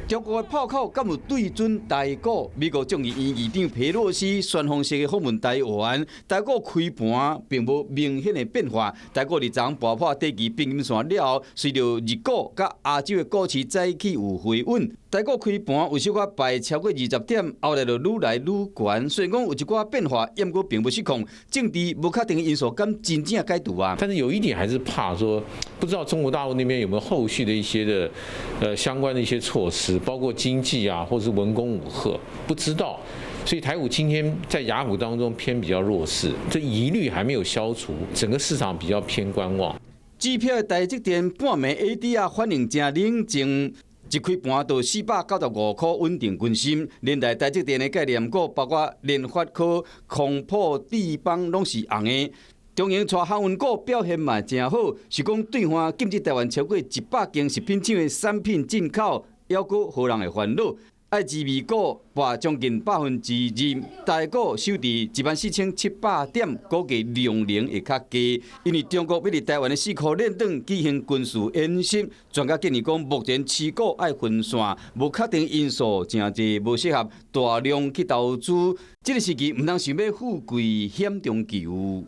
中國的炮口敢有對準台股？美國眾議院議長裴洛西旋風式的訪問台灣，台股開盤並無明顯的變化。台股佇昨昏跋破短期平均線了後，隨著日股佮亞洲的股市早起有回穩，台股開盤有小可敗超過20點，後來就愈來愈懸。雖然講有一寡變化，毋過並無失控，政治無確定的因素敢真正解除啊？但是有一點還是怕說，不知道中國大陸那邊有沒有後續的一些的，相關的一些措施，包括經濟啊，或是文攻武嚇，不知道。所以台股今天在亞股當中偏比較弱勢，這疑慮還沒有消除，整個市場比較偏觀望。指標的台積電半暝 ADR 反應誠冷靜，一開盤就495塊，穩定軍心。連帶台積電的概念股，包括聯發科、康普、智邦，攏是紅的。中營帶航運股表現嘛誠好，是講對岸禁止台灣超過100間食品廠的產品進口，猶閣予人的煩惱。愛之美股跋將近2%，台股收佇14,700點，估計量能會較低，因為中國欲佇台灣的四箍練轉舉行軍事演習，專家建議講，目前持股愛分散，無確定因素誠濟，無適合大量去投資。這個時期毋通想欲富貴險中求。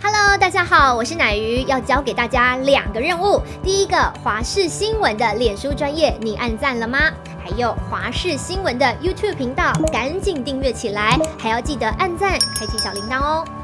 Hello，大家好，我是乃瑜，要交給大家兩個任務。第一個，華視新聞的臉書專頁，你按讚了嗎？還有華視新聞的 YouTube 頻道，趕緊訂閱起來，還要記得按讚，開啟小鈴鐺哦。